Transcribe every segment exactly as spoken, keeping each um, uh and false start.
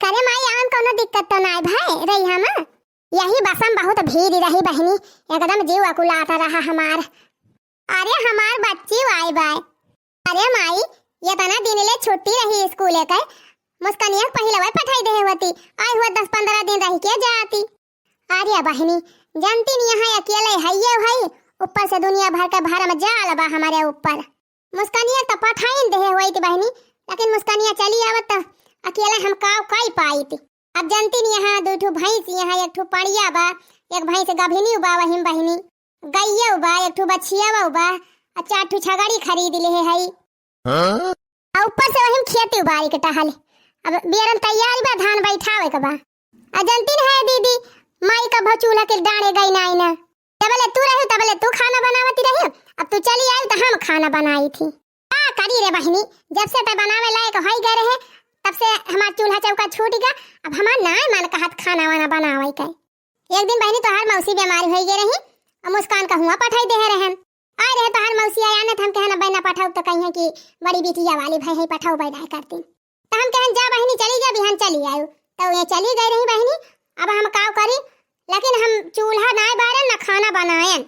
करे माई, आन कौनो दिक्कत तो नाय भाई रही हम? यही बस में बहुत भीड़ रही बहिनी, एकदम जीव अकुलात रहा हमार। अरे हमार बच्ची आए बाय। अरे माई, ये तना दिन ले छुट्टी रही स्कूल के, मुस्कनिया के पहिले वही पठाई देहे होती, आई हुआ दस पन्द्रह दिन रह के जाती। अरे बहिनी, जानती नहीं यहाँ अकेले हइये हई, ऊपर से दुनिया भर के भरम जाल बा हमारे ऊपर। मुस्कनिया तो पठाइन देहे होइत बहिनी, लेकिन मुस्कनिया चली आवत तो अकेले हम काव कई पाइत। अब जानती नहीं यहाँ दू ठो भैंस, यहाँ एक ठो पड़िया बा, एक भैंस गभिनी बा वही बहिनी, गइया बा, एक ठो बछिया बा, आ चार ठो छगड़ी खरीद ले हई। हाँ? आ ऊपर से वही खेती उबारी के टहल। अब बियरन तैयार बा, धान बैठावे के बा। आ जानती न है दीदी, माई कभो चूल्हा के डांड़े गई नाई ना। जबले तू रही तबले तू खाना बनावती रही, अब तू चली आई तो हम खाना बनाई थी। का करी रे बहिनी, जब से तै बनावे लायक होई गए रहे, तब से हमार चूल्हा चौका छूट गया। अब हमार नाय मन कहत खाना वाना बनावे के। एक दिन बहिनी तोहार मौसी बीमारी होई गए रही, और मुस्कान का हुआ पठाई देहे रहन। आए रहे तोहार मौसी आया न, त हम कहन अब ना पठाऊ तो कहिए कि बड़ी बिटिया वाली भाई है, पठाऊ बैठा करती। तो हम कहन जा बहिनी चली जा, बिहान चली आयु। तो ये चली गई रही बहिनी, अब हम काव करी, लेकिन हम चूल्हा नाय बारन न खाना बनायन।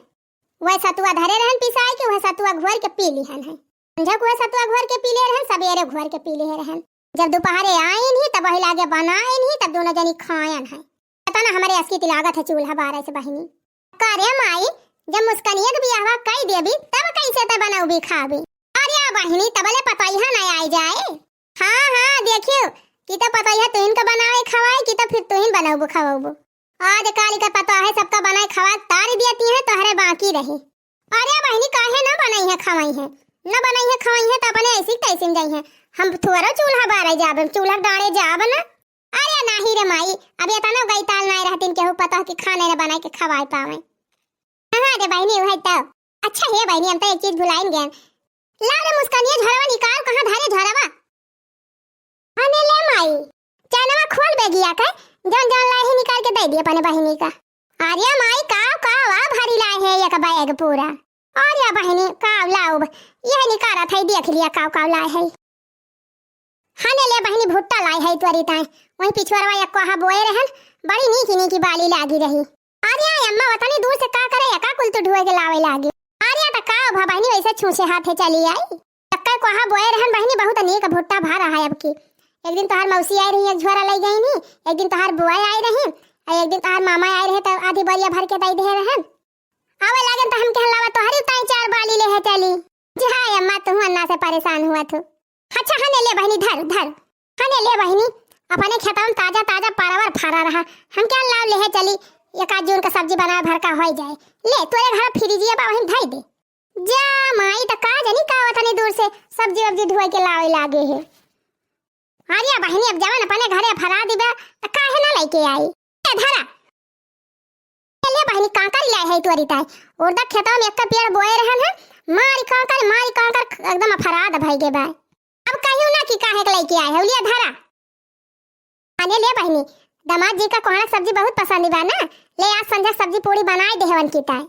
वह सतुआ धरे रहन पिसाई के, वह सतुआ घोर के पी लिहन है। संझा को वह सतुआ घोर के पी ले रहन, सबेरे घोर के पी ले रहन। जब दोपहरे आइन ही तब वही लागे बनाइन ही, तब दोनों जनी खायन है। पता ना हमारे असकी लागत है चूल्हा बारे से बहिनी। का रे माई, जब मुस्कनिया के बियाहवा कई देबी तब कैसे ते बनौबी खाबी? अरे बहिनी, तबले पतोहिया ना आई जाए। हाँ हाँ, देखियो कि तो पतोहिया तुहिन का बनावे खवाए कि तो फिर तुहिन बनौबू खवाबू। आज काल का पता है सबका बनाए खवा तार दिया ती है, तोहरे बाकी रही। अरे बहिनी, काहे ना बनाई है खवाई है, ना बनाई है खवाई है तो अपने ऐसी तैसी में जाई है। हम थोड़ा चूल्हा बारे जाब, चूल्हा डांड़े जाब ना। अरे नाही रे माई, अब ये तना गई ताल नाय रहतीन केहू पता कि खाने न बनाए के खवाए पावे। हाँ रे बहिनी, वही तो। अच्छा हे बहिनी, हम तो एक चीज भुलाइन गए। ला रे मुस्कानिया, झोरवा निकाल, कहाँ धरे झोरवा? अने ले माई, चैनवा खोल बेगिया के, जौन जौन लाए ही निकाल के दे दी अपने बहिनी का। अरे माई, काव काव आ भारी लाए है एक बैग पूरा। अरे बहिनी, काव लाउब, यह निकालत है, देख लिया काव काव लाए है। हने ले बहिनी, भुट्टा लाए है तोरी ताई, वही पिछुआरवा एक कोहा बोए रहन, बड़ी नीकी नीकी बाली लागी रही। अरे अम्मा, वतनी दूर से का करे, एका कुल तो ढुए के लावे लागी। अरे त काव भा बहिनी, वैसे छूछे हाथे चली आई। एक्का कोहा बोए रहन बहिनी, बहुत नीक भुट्टा भा रहा है अब की। एक दिन तोहार मौसी आई रही, एक झोरा लई गई नी, एक दिन तोहार बुआ आई रही, और एक दिन तोहार मामा आई रहे तो आधी बोरिया भर के दे दे रहन। आवे लागन तो हम कहन लावा तोहरी ताई चार बाली ले है चली। जी हाँ अम्मा, तू अन्ना से परेशान हुआ थू। अच्छा हने ले बहिनी, धर धर। हने ले बहिनी, अपने खेतवा में ताजा ताजा परवर फरा रहा, हम क्या लाव ले है चली, एक आध जून का सब्जी बनाए भर का होई जाए। ले तोरे घर फ्रिजिया बा, वहीं धई दे। जा माई, त का जानी का वतनी दूर से सब्जी वब्जी ढुए के लावे लागे है। अरे बहिनी, अब जवन अपने घरे फरा दिबा, त काहे ना लेके आई? ए धरा। ले बहिनी, कांकर लाए है तोरी ताई। उर्दा खेतवा में एक पेड़ बोए रहन है, मारी कांकर, मारी कांकर, एकदम फराद भई गे बा। अब कहियो ना कि काहे के लेके आए है, ले धरा। अरे ले बहिनी, दामाद जी का कोहड़ा सब्जी बहुत पसंद बा ना, ले आज संझा सब्जी पूड़ी बनाए देहवन की ताई।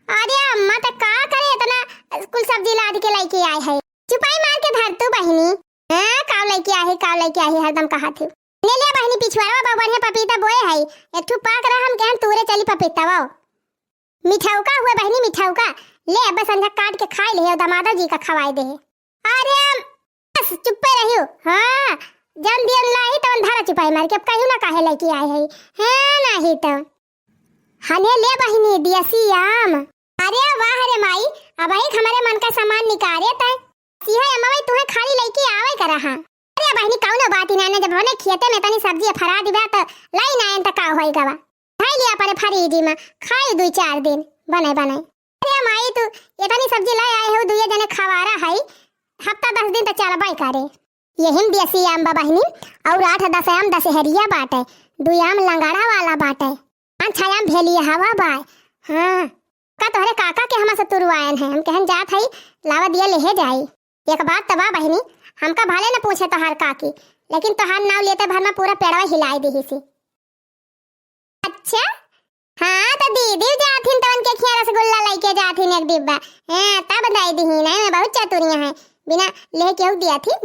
अरे अम्मा, त का करे इतना कुल सब्जी लाद के लेके आए है? चुपाई मार के धर तू बहिनी। हाँ, काव लेके आए है, काव लेके आए है, हरदम कहा थी। ले ले बहिनी, पिछुआरवा बा बढ़िया पपीता बोए है, एक ठू पाक रहा, हम कहन तूरे चली पपीता वो। मिठौका हुआ बहिनी, मिठौका। ले अब संझा काट के खाए ले, और दामादा जी का खवाए दे। अरे बस चुप्पे रहियो। हाँ, जन दियन लाही तवन धारा चुपाई मार के, अब कहियो ना काहे लेके आए है। हाँ, नाही तो। हने ले बहिनी, देसी आम। अरे वाह रे माई, अब एक हमारे मन का सामान निकाले तय। सीहा अम्मा भाई, तुहे खाली लेके आवे का रहा। अरे बहिनी, कौनो बात ही ना, जब होने खेते में तनी सब्जी फरा दिबा तो लाई ना आयन त का होई गवा। खाई लिया अपने फ्रिज में, खाई दुई चार दिन बने बने। अरे माई, तू इतनी सब्जी ले आए हो, दुए जने खवारा है, हफ्ता दस दिन तो चलबे करे। यही में देसी आम बा बहिनी, और आठ दस आम दशहरिया बाटे, दुई आम लंगड़ा वाला बाटे, पाँच छह आम भेलिया हवा बाय। हाँ, का तोहरे काका के हमा से तुरवायन है, हम कहन जात हई, लावा दिया लेहे जाई। एक बात त बा बहिनी, हमका भले न पूछे तोहार काकी, लेकिन तोहार नाव लेते भर में पूरा पेड़वा हिलाई दिही सी। अच्छा, हाँ, तो दीदी जाथिन तो उनके खिया रसगुल्ला लेके जाथिन एक डिब्बा। हाँ, तब दे दिही, नहीं, मैं बहुत चतुरिया है, बिना लेके केहू दिया थी।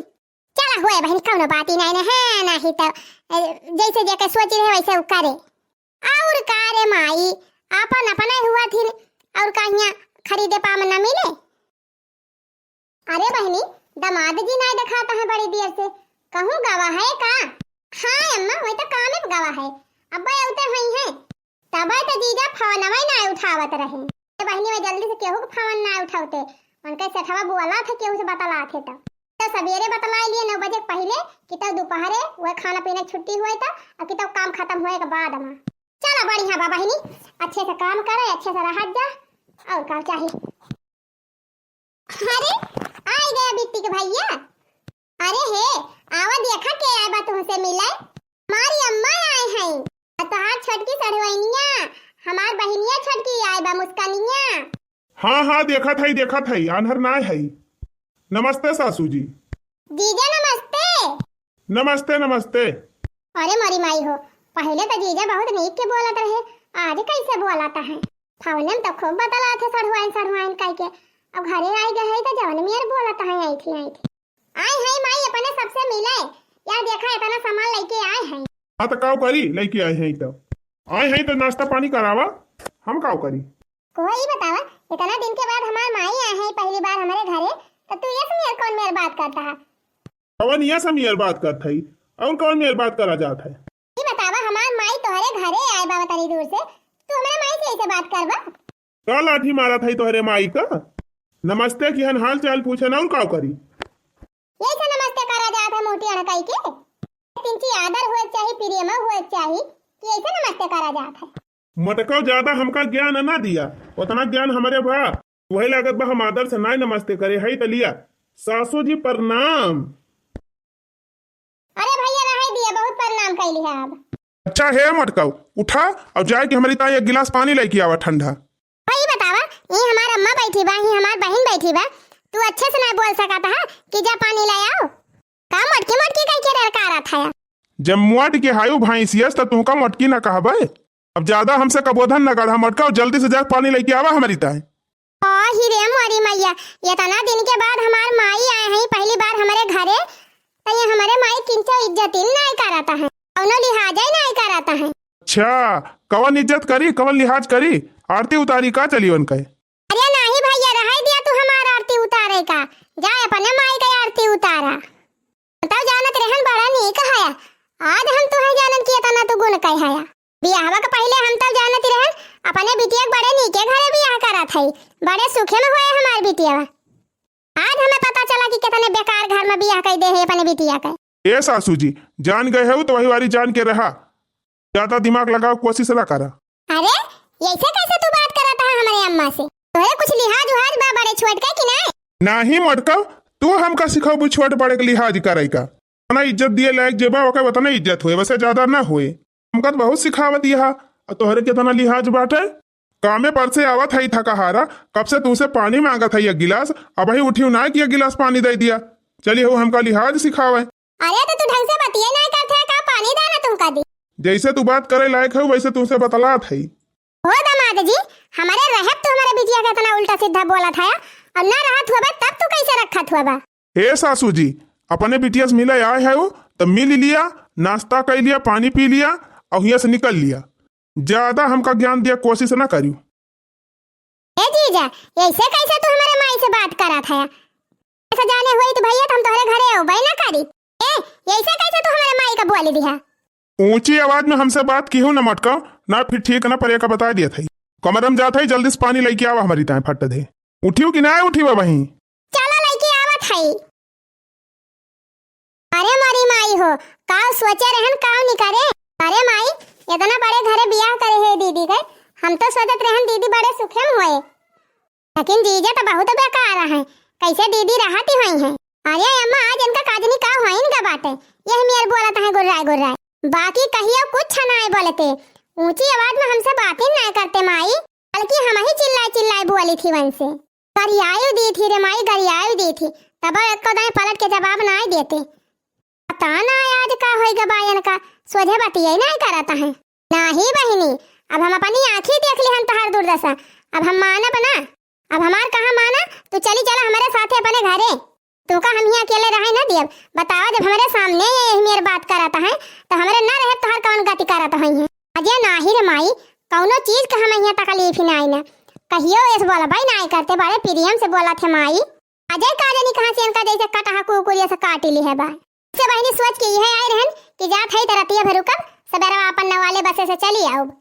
जा का होए बहिन, कौनो बात ही नहीं ना, हाँ, नहीं तो, ए, जैसे जेके सोची रहे वैसे उ करे। और का रे माई, आपन अपने हुआ थी, और का हियाँ खरीदे पाम न मिले? अरे बहिनी, दामाद जी नाय देखात है बड़ी देर से, कहूँ गवा है का? हाँ अम्मा, वही तो कामे पे गवा है, अब्बे अउते हुई है। तबे तो जीजा फोनवा ही नाय उठावत रहे। ए बहिनी, वह जल्दी से केहू के फोन नाय उठावते, उनके सेठवा बोला थे केहू से बतला थे तो। तो सवेरे बतला लिए नौ बजे के पहले कि तब दोपहरे वह खाना पीना के छुट्टी हुए था और कि तब काम खत्म हुए के बाद में। चला बढ़िया बा बहिनी, अच्छे से काम करे, अच्छे से रहत जा, और का चाही। अरे, आइ गया बिट्टी के भैया। अरे हे, आवा देखा के आए बा तुमसे मिले। हमारी अम्मा आए हैं। और तोहार छोटकी सढ़ुआइनिया, हमार बहिनिया छोटकी आए बा मुस्कानिया। हाँ, हाँ, देखत हई, देखत हई, आन्हर नाय हई। नमस्ते सासू जी। जीजा नमस्ते। नमस्ते, नमस्ते। अरे मोरी माई हो, पहले तो जीजा बहुत नीक के बोलत रहे, आज कैसे बोलत है? फावने में तो खूब बतलात है सढ़ुआइन, सढ़ुआइन कह के। अब घरे आई गए है तो जवन मेर बोलत है, आई थी, आई थी। आई है माई, अपने सबसे मिले। या देखा, इतना सामान लेके आए हैं। हाँ, तो काव करी, लेके आए हैं तो। आए हैं तो नाश्ता पानी करावा, हम काव करी। कोई बतावा, इतना दिन के बाद हमार माई आए हैं पहली बार हमारे घरे, तो तू ये मेर कौन मेर बात करता है? कवन ये मेर बात करत हई, और कौन मेर बात करा जात है? ई बतावा, हमार माई तोहरे घरे आए बा तनी दूर से, तू हमरे माई से ऐसे बात करबा? का लाठी मारत हई तोहरे माई का? नमस्ते किहन, हाल चाल पूछन, और काव करी? यही से नमस्ते करा जात है मोटी अड़काई के। तिनची आदर होए के चाही, प्रेम होए के चाही, कि ऐसे नमस्ते करा जात है। मटकाव, ज्यादा हमका ज्ञान ना दिया, उतना ज्ञान हमरे बा। वही लागत बा हम आदर से नाय नमस्ते करे हई, त लिया। सासू जी प्रणाम। अरे भैया, रहे दिया, बहुत प्रणाम कैली है अब। अच्छा हे मटकाव, उठा और जाए के हमरी ताई एक गिलास पानी लेके आवा ठंडा। भाई बतावा, ये हमार अम्मा बैठी बा, ये हमार बहिन बैठी बा, तू अच्छे से ना बोल सकत है कि जा पानी ले आओ? का मोटकी मोटकी कह के डरकारा था? जब मोट के हायु भैंसियस त तुहका मोटकी ना कहबे। अब ज्यादा हमसे कबोधन न गढ़ा मटकाव, जल्दी से जाके पानी लेके आवा हमरी ताई। आ, ही रे मोरी मैया, इतना दिन के बाद हमार माई आए हैं पहली बार हमरे घरे, तो ये हमरे माई किंचो इज्जत ही नाय करत है, कौनो लिहाज ही नाय करत है। अच्छा, कवन इज्जत करी, कवन लिहाज करी? आरती उतारी का चली उनके? अरे नाही भैया, रहाई दिया तू हमार आरती उतारे का, जा अपने माई के आरती उतारा। तब जानत रहन बड़ा नीक हया, आज हम तुहे जानन कि इतना तू गुण कह हया। बियाहवा के पहिले हम तब जानत रहन अपने बिटिया के बड़े नीके घरे बियाह करत हई, बड़े सुखे में होए हमार बिटिया। आज हमें पता चला कि कितने बेकार घर में बियाह कर दे है अपने बिटिया के। ए सासू जी, जान गए हो तो वही वारी जान के रहा, ज्यादा दिमाग लगाओ कोशिश ना करा। अरे, ऐसे कैसे तू बात करत है हमरे अम्मा से? तोहरे कुछ लिहाज उहाज बा बड़े छोट के कि नहीं? नाही मटकाव, तू हमका सिखाबू छोट बड़े के लिहाज करे का? अपना इज्जत दिए लायक जे बा ओके उतना इज्जत होए, वैसे ज्यादा ना होए। हमका तो बहुत सिखावत यहा, और तोहरे कितना लिहाज बाटे। कामे पर से आवत हई थकाहारा, कब से तुमसे पानी मांगत हई एक गिलास, अबही उठियो ना कि एक गिलास पानी दे दिया। चली हो हमका लिहाज सिखावे। अरे तो तू ढंग से बतिये ना करत है, का पानी दाना तुमका दी? जैसे तू बात करे लायक है वैसे तुमसे बतलात हई। हो दामाद जी, हमारे रहब तू हमारे बिटिया के इतना उल्टा सीधा बोलत है, और ना रहत हुआ तब तू कैसे रखत हुआ? हे सासू जी, अपने बिटिया से मिले आए है तो मिल लिया, नाश्ता कर लिया, पानी पी लिया और हियां से निकल लिया। ज्यादा हमका ज्ञान दिया कोशिश ना करियो। ए जीजा, ऐसे कैसे तू हमारे माई से बात करत है? ऐसा जाने हुई तो भैया तो हम तोहरे घरे अउबे ना करी। ए, ऐसे कैसे तू हमारे माई का बोल दिया? ऊंची आवाज में हमसे बात की हो न मटका, ना फिर ठीक ना परे का बता दिया था। कमरे में जात है, जल्दी से पानी लेके आवा हमारी ताए फट दे। उठियो कि ना उठियो वहीं? चला लेके आवत है। अरे मोरी माई हो, काव सोचे रहन, काव निकरे। अरे माई, इतना बड़े घरे बियाह करे है दीदी के, हम तो सोचत रहन दीदी बड़े सुखे में होए, लेकिन जीजा तो बहुत बेकार है, कैसे दीदी रहती हुई हैं। अरे अम्मा, आज इनका काजनी का हुआ इनका बाटे, यह मेर बोलत है गुर्राए गुर्राए, बाकी कहियो कुछ ना बोलते, ऊंची आवाज में हमसे बातें ना करते माई, बल्कि हम ही चिल्लाए चिल्लाए बोली थी उनसे। गरियाई दी थी रे माई, गरियाई दी थी, तब एको दाएं पलट के जवाब ना देते। पता ना आज का होई गा बा इनका, सोझे बतिये ना करत हैं। नाही बहिनी, अब हम अपनी आँखी देख लिहन तोहार दुर्दशा, अब हम मानब ना, अब हमार कहाँ माना, तू चली चला हमारे साथे अपने घरे। तुमका हम हियाँ अकेले रहे न दियब। बतावा, जब हमरे सामने ये यही मेर बात करत हैं, तो हमरे न रहे तोहार कौन गति करत हैं? अजय नाही रे माई, कौनो चीज का हम हियाँ तकलीफ ही नाई न। कहियो ऐसे बोलबई नाई करते, बड़े प्रेम से बोलत है माई। अजय का जानी कहाँ से इनका जैसे कटहा कुकुर ऐसे काटी ली है बा। से बहिनी सोच के इहे आए रहन कि जात है त रतिया भर रुकब, सबेरवा अपन नवाले बसे से चली आउब।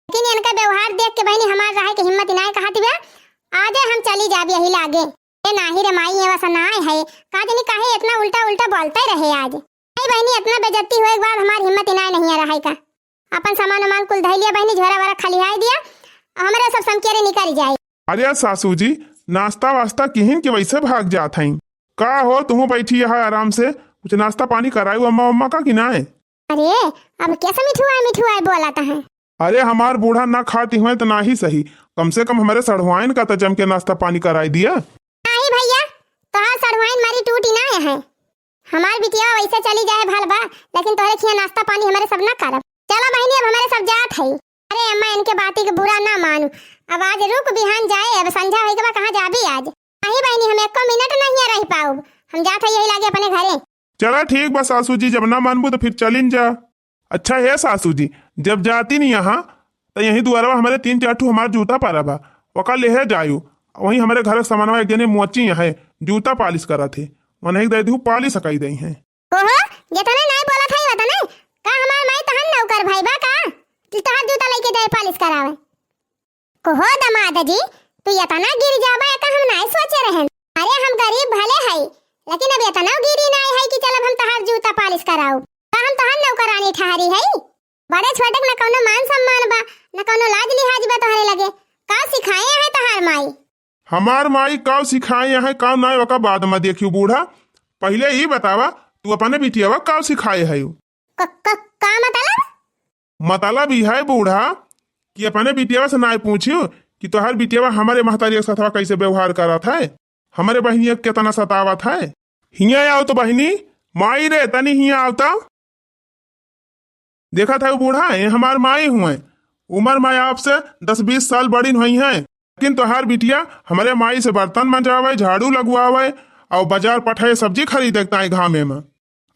लेकिन इनका व्यवहार देख के बहिनी हमार रहे के हिम्मत नाय कहत बा, आजे हम चली जाब यही लागे। ए नाही रे माई, ये वैसा नाय है, का जानी काहे इतना उल्टा उल्टा बोलते रहे आज। नहीं बहिनी, इतना बेइज्जती होए के बाद हमार हिम्मत नाय नहीं रहे का। अपन सामान वामान कुल धइ लिया बहिनी, झोरा वोरा खलिहाई दिया, हमरे सब समकेरे निकल जाए। अरे सासू जी, नाश्ता वास्ता किहिन के वैसे भाग जात हईं? का हो, तुहूँ बैठी यहाँ आराम से, कुछ नाश्ता पानी करायू अम्मा उम्मा का कि नाय? अरे, अब कैसे मिठुआ मिठुआ बोलत हैं? अरे, हमार बूढ़ा ना खाती हुए तो ना ही सही, कम से कम हमरे सढ़ुआइन का तो जम के नाश्ता पानी कराई दिया। नाही भैया, तोहार सढ़ुआइन मारी टूटी ना है। हमार बिटिया वैसे चली जाए भल बा, लेकिन तोहरे खिया नाश्ता पानी हमरे सब ना करब। चला बहिनी, अब हमरे सब जात है। अरे अम्मा, इनके बाती के बुरा ना मानू, अब आज रुक, बिहान जाए, अब संझा होई के बा, कहाँ जाबी आज? नाही बहिनी, हम एको मिनट नहीं रह पाउब, हम जात है यही लागे अपने घरे। चला ठीक बा सासू जी, जब ना मानबू तो फिर चलिन जा। अच्छा हे सासू जी, जब जाती नहीं यहाँ, तो यही दुआरवा हमरे तीन चार ठू हमार जूता परा बा, ओका लेहे जायू। वहीं हमरे घर के सामानवा एक जने मोची है, जूता पालिश करत है, उन्हें दे दू, पालिश कई दई हैं। ओहो, जितने नहीं बोलत है उतने। का हमार माई तहन नौकर भाई बा का, कि तोहार जूता लेके जाए पालिश करावे? कहो दमाद जी, तू इतना गिर जाबा, एका हम नाय सोचे रहन। अरे हम गरीब भले हई, लेकिन अब इतना गिरी नाय है कि चलब हम तहार जूता पालिश कराऊ। का हम तहार नौकरानी ठहरी हई? बड़े छोटे के न कौनो मान सम्मान बा, न कौनो लाज लिहाज बा तोहरे लगे। का सिखाए है तहार माई? हमार माई का सिखाए है, का नाय, ओका बाद में देखियो बूढ़ा। पहले ई बतावा, तू अपने बिटियावा का सिखाए है? क-, क-, का मतलब? मतलब ई है बूढ़ा कि अपने बिटियावा से नाय पूछियो कि तोहार बिटियावा हमरे महतारी के साथवा कैसे व्यवहार करत है, हमरे बहिनिया के केतना सतावत है। हियाँ आओ तो बहिनी, माई रे, तनी हियाँ आओ तो। देखत है बूढ़ा, ये हमार माई हुए, उम्र में आपसे दस बीस साल बड़ी हुई हैं, लेकिन तोहार बिटिया हमरे माई से बर्तन मंजावे, झाड़ू लगवावे और बाजार पठाए सब्जी खरीदे ताई घामे में।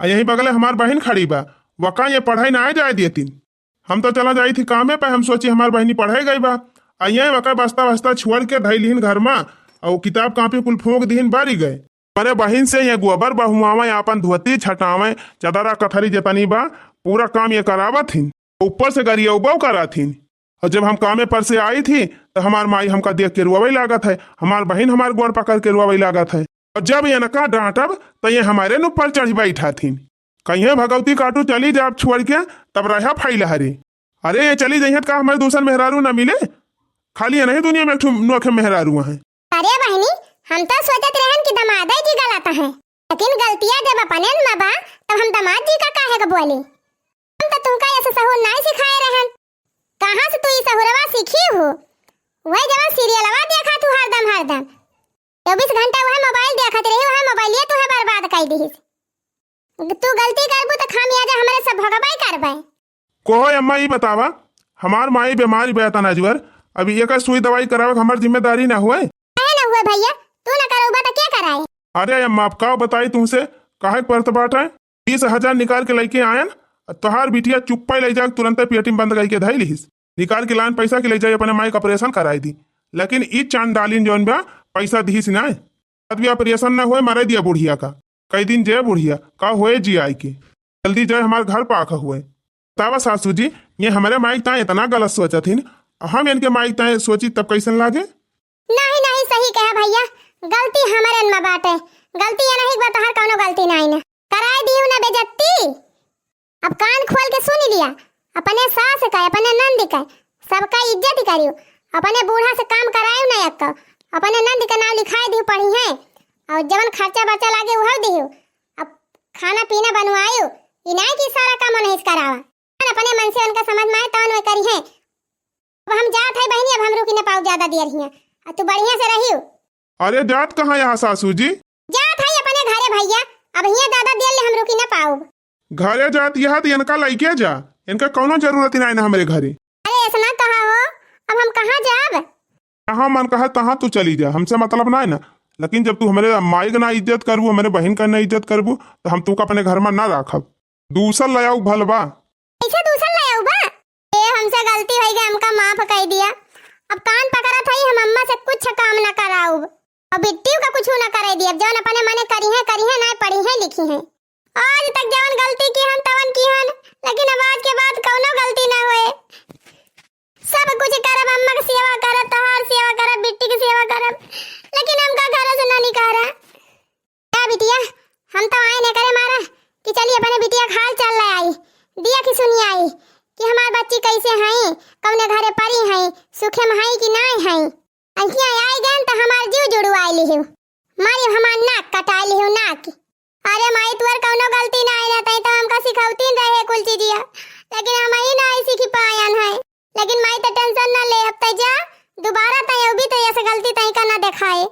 आ यही बगले हमार बहिन खड़ी बा, वका ये पढ़ाई ना जाए देतीन। हम तो चला जाई थी कामे पे, हम सोची हमार बहिनी पढ़े गई बा। आ ये वका बस्ता वस्ता छोड़ के धई लिहिन घर में, और किताब कापी कुल फूंक दिहिन बारी गए। हमरे बहिन से ये गोबर बहुआवे, आपन धोती छटावे, चदरा कथरी जतनी बा, पूरा काम ये करावत हिन। ऊपर से गरियौबो करत हिन। और जब हम कामे पर से आई थी, तो हमार माई हमका देख के रोवे लागत है, हमार बहिन हमार गोड़ पकड़ के रोवे लागत है। और जब इनका डांटब, तो ये हमारे नु पर चढ़ी बैठा थीन। कहिए भगवती काटू चली जाब छोड़ के, तब रहा फैल हरे। अरे, ये चली जइहत का हमारे दूसर मेहरारू न मिले? खाली ये नहीं दुनिया में एक ठो नोखे मेहरारू हैं। अरे बहिनी, हम तो सोचत रहन कि दमादे जी गलत हैं, लेकिन गलतिया जब अपने में बा, तब हम दमाद जी का काहे के बोली? हम तो तुमका ऐसे सहूर नाई सिखाए रहन। कहाँ से तू ई सहुरवा सीखी हो? वही जवन सीरियलवा देखा तू हरदम, हरदम। चउबीस घंटा वह मोबाइल देखत रही, वह मोबाइलिए तुहे बर्बाद कई दिहिस। तू गलती करबू त खामियाजा हमरे सब भोगबे करबे। कहो अम्मा, ई बतावा, हमार माई बीमारी बा तना जुअर, अभी एकर सुई दवाई करावे के हमार जिम्मेदारी ना हुए? काहे ना हुए भैया, तू ना करउबा त के कराए? अरे अम्मा, अब का बताई तुमसे, काहे के परत बाटे? बीस हजार निकाल के लइके आयन, आ तोहार बिटिया चुप्पे ले जाके तुरंते पेटी में बंद करके धई लिहिस। निकाल के लान पैसा के ले जाई अपने माई का ऑपरेशन कराई दी, लेकिन ई चांडालिन जौन बा पैसा दिहिस ना। बाद में ऑपरेशन ना होए, मरे दिया बुढ़िया का। कई दिन जे बुढ़िया का होए जी आई के, जल्दी जाए हमार घर पाक हुए। बतावा सासू जी, ये हमरे माई ताए इतना गलत सोचत हिन, हम इनके माई ताए सोची तब कैसन लागे? नहीं, नहीं, सही कहा भैया, गलती हमरे में बाटे। गलती ये नहीं बा, तोहार कौनो गलती नहीं न। कराए दियो ना बेइज्जती। अब कान खोल के सुन लिया, अपने सास का, अपने नंद का, सबका इज्जत करियो। अपने बूढ़ा से काम करायो ना एक, अपने नंद का नाम लिखाए दियो पढ़ी है, और जवन खर्चा बर्चा लागे वह दियो। अब खाना पीना बनवायो, ई नहीं कि सारा काम उन्हें करावा। अपने मन से उनका समझ में आए तवन वे करी है। अब हम जात है बहिनी, अब हम रुकी न पाउब ज्यादा देर हियाँ। आ तू बढ़िया से रहियो। अरे जात कहाँ यहाँ सासू जी? जात है अपने घरे भैया, अब हियाँ ज्यादा देर ले हम रुकी न पाउब। घरे जात यहाँ तो इनका लइके जा, इनका कौनो जरूरत ही नहीं ना हमरे घरे। अरे ऐसा ना कहा हो, अब हम कहाँ जाब? जहाँ मन कहा तहाँ तू चली जा, हमसे मतलब ना है ना। लेकिन जब तू हमरे माई के ना इज्जत करबू, हमरे बहिन का ना इज्जत करबू, तो हम तोका अपने घर में ना राखब। दूसर ले आऊ भलवा। कैसे दूसर ले आऊ बा? ए, हमसे गलती होइ गई, हमका माफ कइ दिया। अब कान पकड़त हई, हम अम्मा से कुछ काम ना कराउब। अब बिट्टियों का कुछ ना करे दिया। अब जौन अपने मने करी है, करी है, ना पढ़ी है, लिखी है। आज तक जवन गलती की हन तवन की हन, लेकिन अब आज के बाद कौनो गलती ना होए। सब कुछ करब, अम्मा के सेवा करब, तोहार सेवा करब, बिट्टी के सेवा करब, लेकिन हमका घर से ना निकारा। ए बिटिया, हम तो आए ने करे मारा कि चली अपने बिटिया के हाल चाल ले आई, दिया की सुनी आई कि हमार बच्ची कैसे हई, कौने घरे परी हई, सुखे में हई कि नाय हई। अखियाँ आई गन त हमार जीव जुड़वाई लिहिउ, मारी हमार नाक कटाई लिहिउ, नाक। अरे माई, तुअर कौनो गलती ना आई रहते तो हमका सिखौतीन रहे कुल चीजिया, लेकिन हम ही ना आई सीखी पायन है। लेकिन माई, त टेंशन ना ले, अब तै जा, दोबारा तै अउबी त ऐसे गलती तै का ना देखाए।